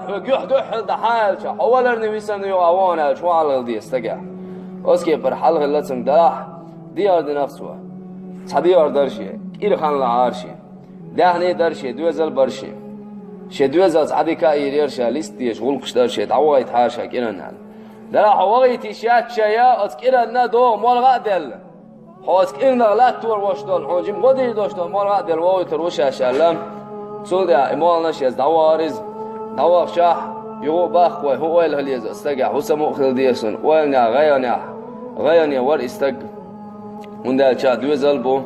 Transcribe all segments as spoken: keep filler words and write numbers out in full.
Хьо гуьхь-гуьхьал дӀахьаьлча, хьо валарна висана юкъа вон аьлча, хьо хьалхал деза стага. Оцу кепара хьалхалла цунга делахь, дехар динарх цо. Цхьа дехар дара шен, кӀира хан лаьара шен. Даьхни дара шен, доьзал бара шен. Шен доьзалца Ӏадика а йийр яра ша, лист дезаш гӀуллакхаш дара шен, дӀавахийтахьара ша кӀиранна аьлла. Делахь хьо вахийта йиш яц ша я, оцу кӀиранна догӀу молха а делла. Хьо оцу кӀирнах латтор вош долу, хьуна жима гӀо дийр долуш долу молха а делла вохуьйтур ву ша аьлла. Цул тӀаьхьа и молханаш еза дӀавахара иза. ДӀавахчахь, юха а баккха вай, хӀун ойла хила еза оцу стагехь, хӀун самукъа хила деза шуна, ойланехь, гӀайгӀанехь, гӀайгӀане вара и стаг. ХӀунда аьлча доьзал бу,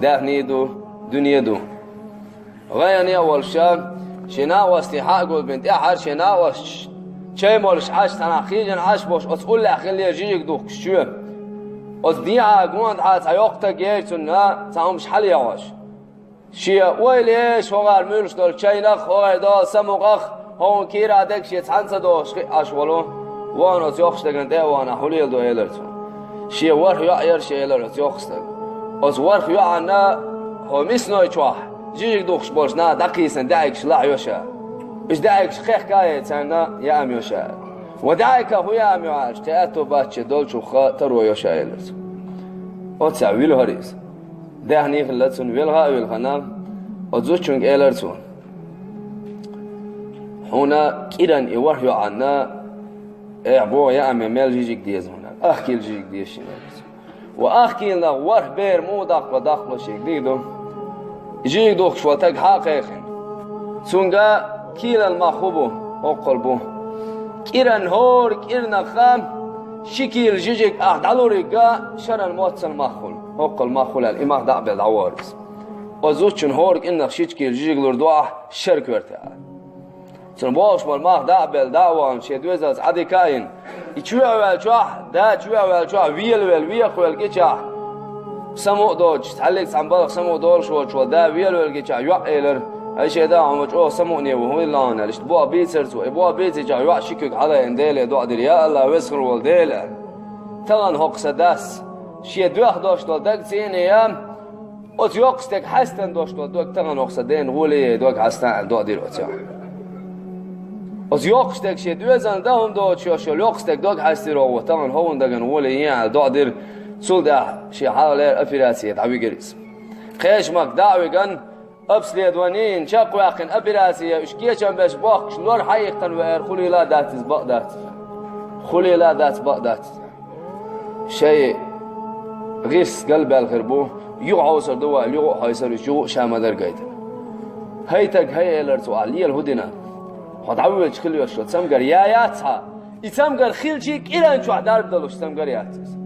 даьхни ду, дуьне ду. ГӀайгӀане а волуш ша, шен накъостий хьа а гулбина, тӀаьххьара шен накъостий чай молуш Ӏаш, цхьанхьа хиъна Ӏаш болуш, оцу уллехь хилла жижиг духкуш чоь. Оцу дехьа гонаха цхьа йоккха стаг яра цунна, цхьа хӀумаш хьалаехьош. Шен ойла еш, хӀокхара муьйлуш долу чайнах, хӀокхара долу самукъах, хӀокхунна кийрахь дерг шен цхьаьна ца догӀуш хиъна Ӏаш волу, вахана оцу йоккхачу стагана тӀе а вахана, хьулийла ду элира цо. Шен ворхӀ йоӀ яра шен элира оцу йоккхачу стага. Оцу ворхӀ йоӀанна хьо мисной чохь жижиг духкуш болчу наха дӀакхийсина даьӀигаш лахьа йо ша. Уьш даьӀигаш кхехка а яй царна яам йо ша. Ва даьӀигах хӀун яам йо аьлча, кхин аьтто бац шен долчух таро йо ша элира цо. Оццехь вилхара иза. Даьхни хилла цунна, велха а вилхина, оцу зудчуьнга элира цо. Хьуна кӀиран и ворхӀ йоӀанна, эхь, боху яаме мел жижиг деза хьуна. Ах кийла жижиг деза шена элира цо. Ва ах кийла нах ворхӀ бер муха даккхало, даккхало шега дика ду. Жижиг духкуш волу стаг хьа а кхайкхина. Цуьнга кийлал мах хӀун бу, хӀоккхул бу. КӀиран хӀора кӀирнахха ши кийла жижиг ахь дӀалуриг а шаран моццал мах хуьлу, хӀоккхул мах хуьлу аьлла, и мах дӀа а белла дӀавахара иза. Оцу зудчун хӀора кӀирнах ши кийла жижиг лур ду ахь шар коьрта аьлла. Цунна бохуш болу мах дӀа а белла, дӀа а вахана, шен доьзалца Ӏадика а йина. И чоьхьа ваьллачохь, да чоьхьа ваьллачохь, велавелла, вехавелла гичахь, самукъа доцуш, цхьаьллиг цхьана балха самукъа долуш волчу волу да велавелла гичахь йоӀа элира: «Ай, шен да, хьо ма чӀогӀа самукъане ву, хӀун хилла хьуна?» аьлла. Иштта боху бийцара цо. И боху бийцичахь йоӀа ши куьг хьалаайина Деле доӀа дира: «Я АллахӀ, веза хир волу Дела, тахана хӀокху сан дас шен доьхна долуш долу даг цӀийнан ян, оцу йоккхачу стеган хьаьстина долуш долу дог тахана хӀокху сан ден гӀоле яй дог хьаста», аьлла доӀа дира оцу йоӀа. Оцу йоккхачу стеган шен доьзална дан хӀума доцуш йолу йоккха стеган дог хьаьстира оха, тахана хӀокхуьнан дагана гӀоле ян аьлла доӀа дира, цул тӀаьхьа шен хьалхалера операци дӀавигира иза. Кхечу махка дӀа а вигна, обследование йина, чекхваьккхина операци, уьш кечам беш бохкуш лор хьаиккхина веара, хулийла а дац иза, бакъ дац иза. Хулийла а дац, бакъ дац иза. Шайн гӀирс галбаьлла хир бу, юха хьовсур ду вай, юха а хьовсур, уьш юха а ша ма-дарра гайтина. ХӀай стаг, хӀай, элира цо, ахь лела хӀун дина? Хьо дӀавоьдуш хила йолуш йолу цамгар я яц хьан? И цамгар хилчий кӀиран чохь дарба далуш цамгар яц иза.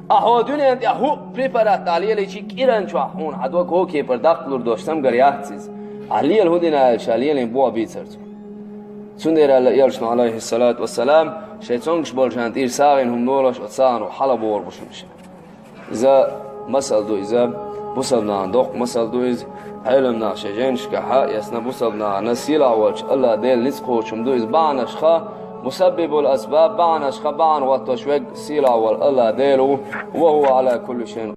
Ахьа хьо дуьнен тӀехь хӀуъа препарат дӀа лелийчий кӀиран чохь хьуна хьан дог хӀокху кепара даккхалур долуш цамгар яц иза. Ахь лела хӀун дина аьлла, ша лелийна боху бийцара цо. Цундела аьлла элчано, Ӏалайхиссалату вассалам, шайн цомгуш болчарна тӀера сагӀина хӀума лолаш, оцу сагӀано хьалабогӀур бу шуна ша. Иза масал ду, иза бусалба нахана доккха масал ду иза. Ӏеламнаха шайн жайнашкахь а эцна, бусалба нахана сийлахь волчу АллахӀ Делан ницкъ кхочу хӀума ду иза. Бахьанашха, мусаббибул асбаб, бахьанашха бахьана хӀоттош верг сийлахь волу АллахӀ Дела ву, ва хӀува Ӏала кулли шайин